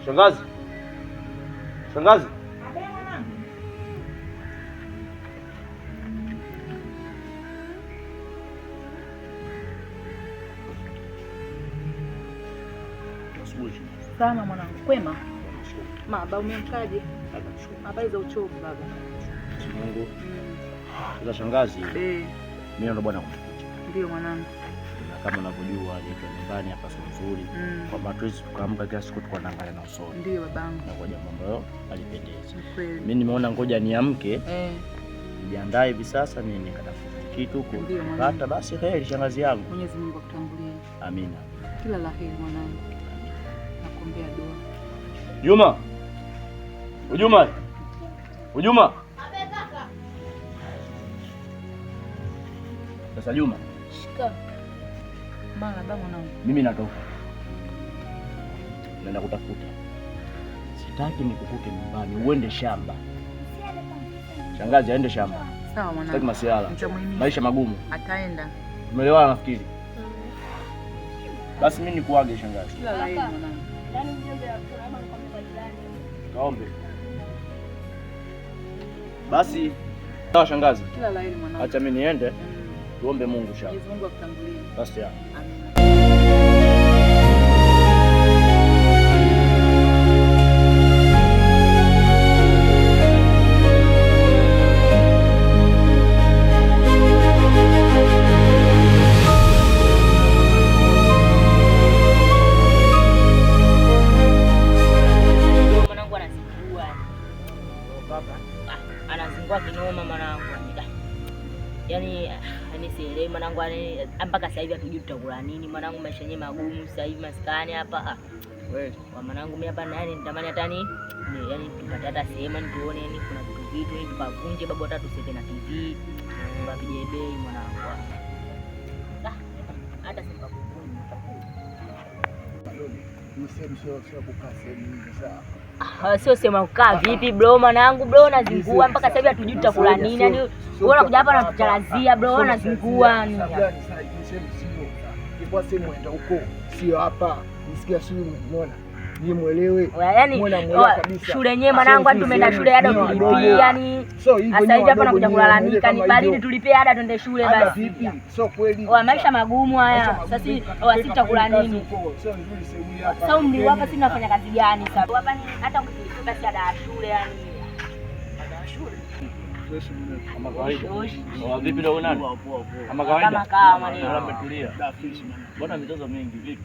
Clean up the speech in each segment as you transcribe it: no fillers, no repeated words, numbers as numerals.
Shangazi. Shangazi. Asubuhi. Salama mwanangu, kwema? Baba umeamkaje? Habari za uchovu baba? Mungu. Sasa shangazi, Eh, mimi ndo bwana kumekucha. ndio mwanangu. Na kama unavyojua hali yetu ya nyumbani hapa sio nzuri. Kwamba hatuwezi tukaamka kila siku tuko tunaangalia na usoni. Ndio babangu. Na kwa jambo ambalo halipendezi. Ni kweli. Mimi nimeona ngoja niamke, Eh, nijiandae hivi sasa mimi nikatafuta kitu huko. Ndio, mwanangu. Pata basi heri shangazi yangu. Mwenyezi Mungu akutangulie. Amina. Kila la heri mwanangu. Nakuombea dua. Juma. Ujuma. Ujuma. Sasa Juma, Shika. Mara baba mwanangu. mimi natoka. Naenda kutafuta. Sitaki nikukute nyumbani, uende shamba. Shangazi aende shamba. Sawa Sitaki mwanangu. masiala. Nitamuhimiza. Maisha magumu. Ataenda. Tumeelewana nafikiri. Basi mimi nikuage shangazi. Kila la heri mwanangu. Kaombe. Basi sawa shangazi. Kila la heri mwanangu. Acha mimi niende. Tuombe Mungu shamba. Mwenyezi Mungu akutangulie. Basi ya. Amina. Mwanangu anazingua. Ah, anazingua kinoma mwanangu. Yaani yaani sielewi mwanangu, yaani mpaka sasa hivi hatujui tutakula nini mwanangu, maisha yenyewe magumu sasa hivi maskani hapa. Ah. Kwa mwanangu mimi hapa yaani nitamani hata ni yaani tupate hata sehemu yaani tuone yaani kuna vitu vitu yaani tukavunje babu hata tuseke na TV. Tupige bei mwanangu. Ah, hata sema kuvunja. Ah, sio sema kukaa vipi bro mwanangu, bro nazingua mpaka sasa hivi hatujui tutakula nini. Yaani wewe unakuja hapa unatuchalazia bro, wewe unazingua yani. Ilikuwa sehemu enda huko, sio hapa. Nisikia sio umeona. Ni mwelewe. Yaani Muona mwelewa kabisa. shule yenyewe mwanangu, hadi tumeenda shule ada Ni tulipia wadogo. yani. So hivyo Sasa hivi hapa wadogo nakuja ni kulalamika ni kama baridi hivyo. tulipie ada twende shule Ada basi. vipi? Sio kweli. Wa maisha magumu haya. Maisha magumu. Sasa Katika sisi tutakula kazi nini? huko, sio nzuri sehemu hii hapa. Sasa umri hapa sisi tunafanya kazi gani sasa? Hapa ni hata ukitulipia basi ada ya shule yani. Kama kawaida. Vipi dogo nani? Kama kawaida. Kama kawa mwanangu. Naona umetulia. Mbona mizozo mingi vipi?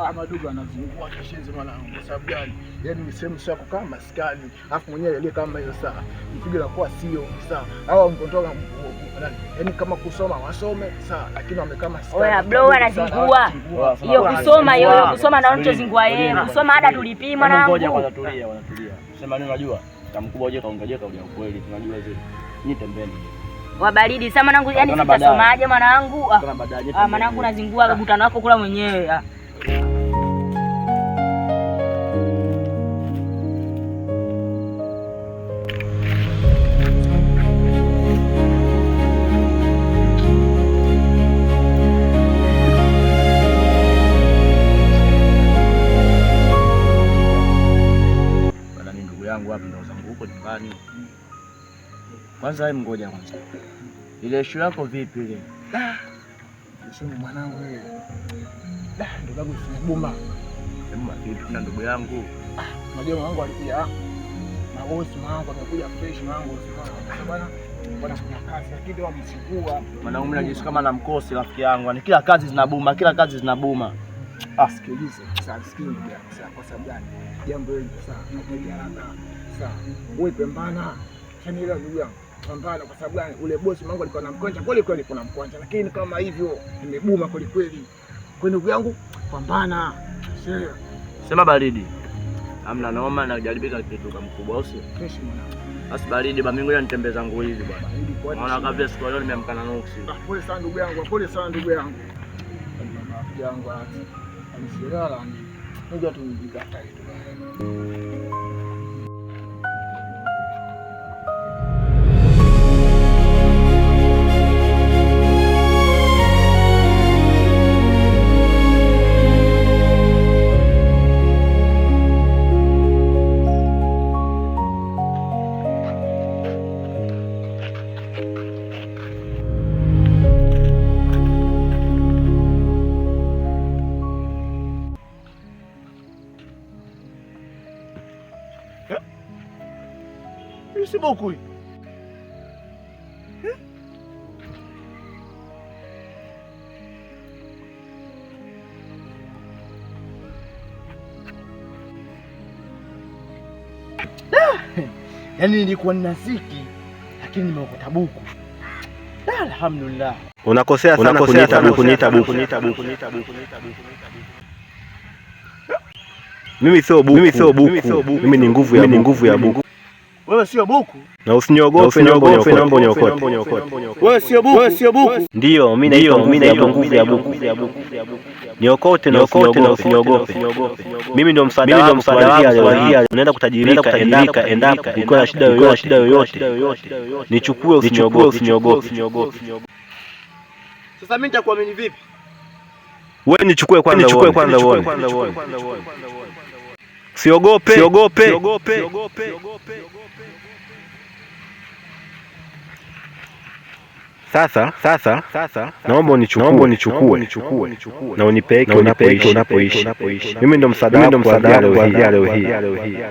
Ama dugu anazungua kishenzi mwanangu, kwa sababu gani? Yaani ni sehemu sio ya kukaa maskani, alafu mwenyewe aliye kama hiyo saa mpigo la kuwa sio saa au mkontoka nani, yaani kama kusoma wasome saa, lakini wamekaa maskani. Oya bro anazingua. Hiyo kusoma hiyo hiyo kusoma na unachozingua yeye. Kusoma ada tulipii mwanangu. Ngoja kwanza tulia, kwanza tulia. Sema nini unajua? Kama mkubwa uje kaongea kaongea ukweli, tunajua zile. Ni tembeni. Wa baridi sasa mwanangu, yani Tutaona baadaye. sitasomaje mwanangu? Ah, Tutaona baadaye. ah, mwanangu unazingua butano wako kula mwenyewe. Ah. Bana, mimi ndugu yangu hapa ndo zangu huko nyumbani. Kwanza wewe ngoja kwanza. Ile issue yako vipi ile? Sema mwanangu wewe. Da, ndugu yangu sinabuma. Sema vipi na ndugu yangu? Unajua mwanangu alikuja mabosi mwanangu amekuja fresh mwanangu. Bwana bwana kuna kazi lakini wamesingua. Mwanangu mimi najisikia kama na mkosi rafiki yangu. Yaani kila kazi zinabuma, kila kazi zinabuma. Ah, sikiliza. Sasa sikiliza ndugu yangu. Sasa kwa sababu gani? Jambo hili sasa nakuja haraka. Sasa wewe pambana. Yaani ile ndugu yangu pambana kwa sababu gani? Ule bosi mwanangu alikuwa anamkonja kweli kweli, kuna mkonja lakini kama hivyo nimebuma kweli kweli. Kwa ndugu yangu pambana. Sio Sema baridi. Hamna noma na jaribika kitu kama mkubwa au sio? fresh mwanangu. Basi baridi ba mimi ngoja nitembee zangu hivi bwana. Baridi kwa Naona kabla siku leo nimeamka na nuksi. Ah, pole sana ndugu yangu, pole sana ndugu yangu. Rafiki yangu ati amesielewa ni. Ngoja tu nijikata kitu bwana. Hii si buku hii. Yaani nilikuwa nina ziki lakini nimeokota buku. Alhamdulillah. Unakosea sana kuniita buku. Mimi sio buku. Mimi ni nguvu ya buku. Wewe sio buku. Na usiniogope, naomba uniokote. Wewe sio buku. Ndio, mimi naitwa nguvu ya buku. Niokote na usiniogope. Mimi ndio msaada wako kuanzia leo. Unaenda kutajirika endapo ukiwa na shida yoyote. Nichukue, usiniogope. Sasa mimi nitakuamini vipi? Wewe nichukue kwanza uone. Siogope. Sasa naomba unichukue na unipeleke unapoishi. Mimi ndo msaada wako kuanzia leo hii.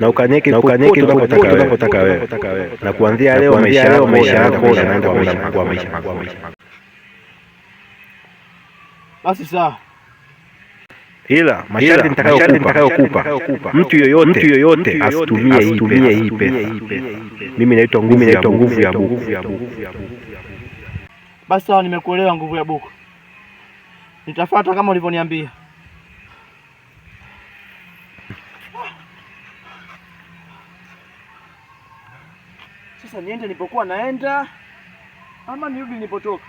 Na ukanieke popote unapotaka wewe. Na kuanzia leo maisha yako yanaenda kuwa maisha. Basi sawa. Ila masharti nitakayokupa, mtu yoyote asitumie hii pesa. Mimi naitwa nguvu ya buku. Basi sawa, nimekuelewa nguvu ya buku. Nitafuata kama ulivyoniambia. Sasa niende nilipokuwa naenda ama nirudi nilipotoka?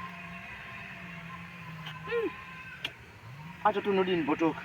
Acha tu nirudi nilipotoka.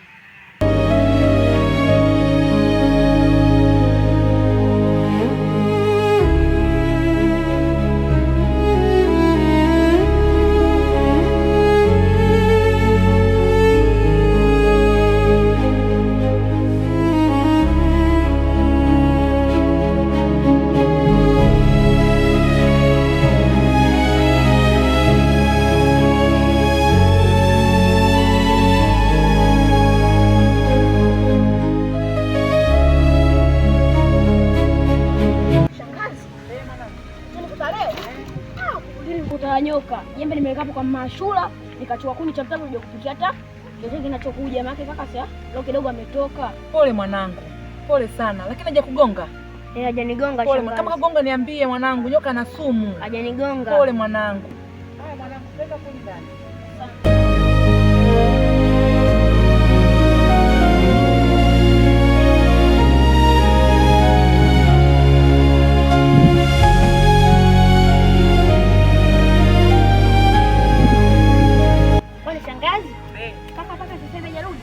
Nyoka jembe nimeweka hapo kwa mashula, nikachukua kuni cha mtano kuja kupikia hata chochote kinachokuja, maana kaka sasa leo kidogo ametoka. Pole mwanangu, pole sana, lakini hajakugonga? Eh, hajanigonga. Pole, kama kagonga niambie mwanangu, nyoka na sumu. Hajanigonga. Pole mwanangu. Haya mwanangu, peleka kuni ndani.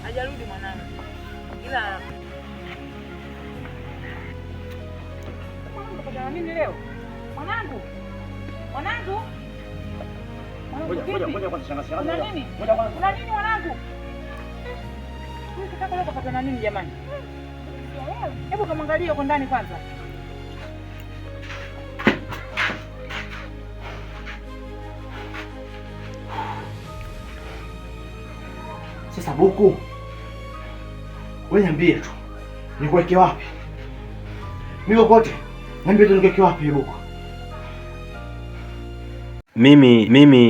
Hajarudi mwanangu. Ila mwanangu kapata nini leo? Mwanangu. Mwanangu. Ngoja kwanza shangazi. Kuna nini? Kuna nini mwanangu? Huyu kaka leo kapata na nini jamani? Hebu kamwangalie huko ndani kwanza. Sasa buku, wewe niambie tu nikuweke wapi? Mimi kokote, niambie tu nikuweke wapi buku? Mimi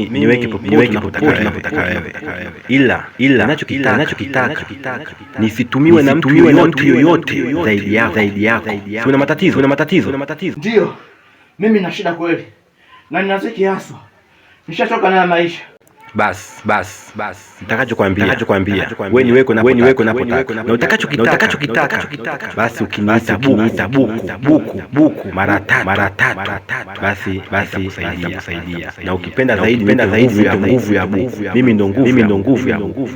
niweke popote unapotaka wewe. Ila ninachokitaka nisitumiwe na mtu yoyote zaidi yako. Una matatizo? Ndio. Mimi na shida kweli. Na nina ziki haswa. Nishachoka na maisha. Bas. Nitakachokuambia wewe niweke unapotaka. Na utakachokitaka basi ukiniita buku mara tatu basi nitakusaidia. Na ukipenda zaidi nguvu ya buku. Mimi ndo nguvu ya buku.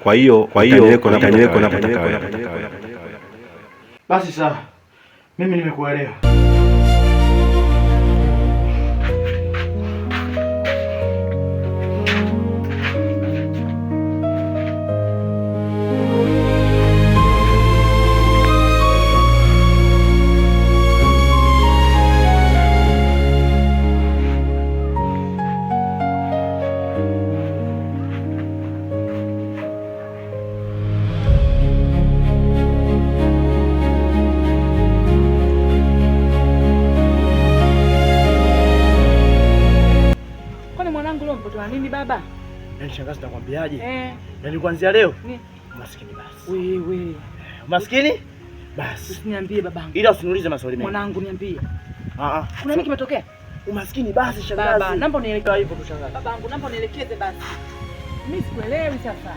Kwa hiyo utaniweka unapotaka wewe. Basi sawa. Mimi nimekuelewa. Baba. Yaani shangazi nakwambiaje? Eh. Yaani kuanzia leo Ni. umaskini basi. Wewe. Umaskini basi. Usiniambie babangu. Ila usiniulize maswali mengi. Mwanangu niambie. Ah ah. Kuna nini kimetokea? Umaskini basi shangazi. Baba, naomba unielekeze. Hivyo tu shangazi. Babangu, naomba unielekeze basi. Mimi sikuelewi sasa.